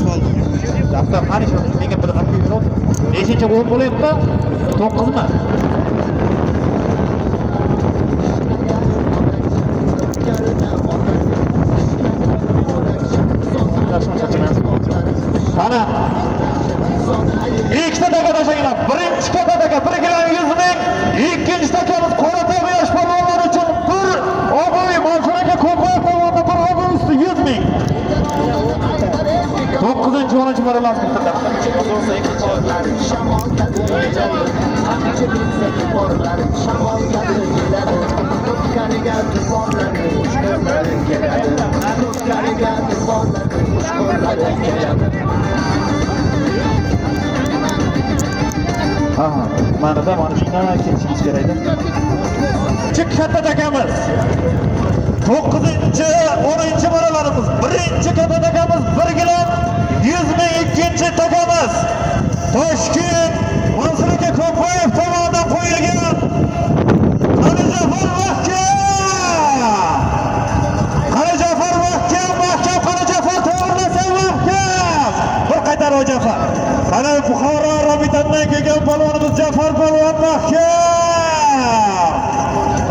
Qoldi. Daftar qani shu menga bir olib kelib. Nechinchi o'yin bo'lyapti? 9mi? Qani. Ikkita taka tashlanglar. Birinchi katta taka 1 kilo 100 ming, ikkinchi takamiz Qoratog' yosh polvonlar uchun bir obro'y Mansur aka Ko'pbayev tomonidan bir obro'y usti 100 ming. 9-10 marralar. Aha, mana da mana shundan ketishingiz kerakda. Chik katta takamiz. 9-chi, 10-chi marralarimiz. Birinchi katta takamiz 1 kilo 100 ming, ikkinchi takamiz Toshkent Mansur aka Ko'pbayev tomonidan qo'yilgan Qani Jafar mahkam! Qani Jafar mahkam, mahkam, qani Jafar to'g'rilasa mahkam! Bir qaytar o Jafar. Qani Buxoro Robitandan kelgan polvonimiz Jafar polvon mahkam!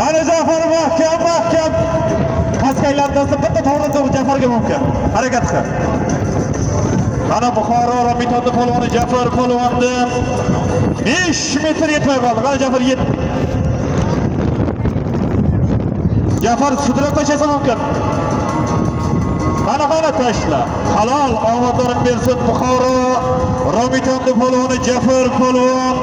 Qani Jafar mahkam, mahkam! Pastga aylantirsa bitta to'g'ri to'g'ri Jafarga mumkin. Harakat qil. Qani Buxoro Robitanning polvoni Jafar polvonni 5 metr yetmay qoldi. Qani Jafar yet. Jafar sudrab tashlasa mumkin. Qani qani tashla. Halol omadlarini bersin Buxoro Robitanning polvoni Jafar polvon.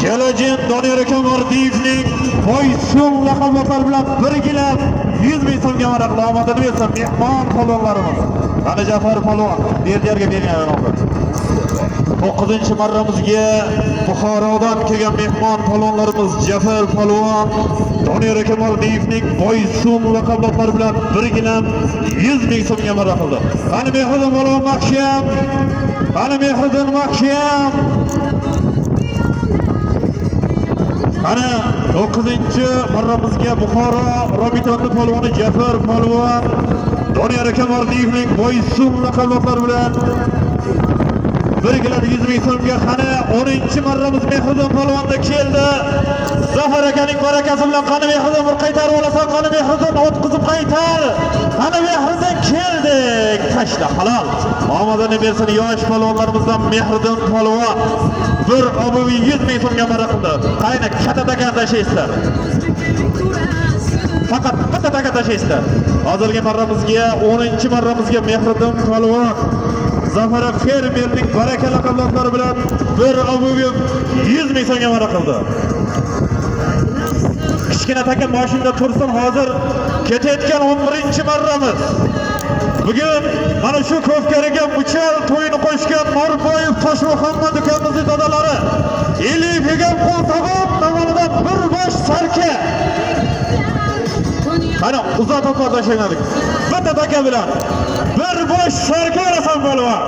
Jalajin Doniyor aka Mardiyevning Boysun laqablari bilan birgilab 100 ming so'mga maraqli omadini bersin mehmon polvonlarimiz. Qani Jafar polvon Berdiyarga bergan omad. 9-chi marramizga Buxorodan kelgan mehmon polvonlarimiz Jafar polvon Doniyor aka Mardiyevning Boysun laqablari bilan birgilab 100 ming so'mga marra qildi. Qani Mehriddin polvon mahkam. Qani Mehriddin mahkam. Qani 9-chi marramizga Buxoro Robitanning polvoni Jafar polvon Doniyor aka Mardiyevning Boysun laqablari bilan birgiladi 100 ming so'mga. Qani 10-chi marramiz Mehriddin polvonda keldi. Zafar akaning barakasi bilan qani Mehriddin bir qaytarib olasan, qani Mehriddin o'tkazib qaytar. Qani Mehriddin keldik. Tashla halol. Omadini bersin yosh polvonlarimizdan Mehriddin polvon. Bir obuvi 100 ming so'mga marra qildi. Qayna katta taka tashlaysizlar. Faqat bitta taka tashlaysizlar. Hozirgi marramizga 10-chi marramizga Mehriddin polvon Zafar fermerning baraka laqablari bilan bir obuvi 100 ming so'mga marra qildi. Kichkina taka mashinada tursin, hozir ketayotgan 11-chi marramiz. Bugun mana shu ko'pkariga muchal to'yini qo'shgan Norboyev Toshmuhammad ukamizning dadalari Elif Begam Qo'ltog'on tomonidan bir bosh sarka. Qani uzatib tashlandik. Bitta taka bilan bir bosh sarka olasan polvon.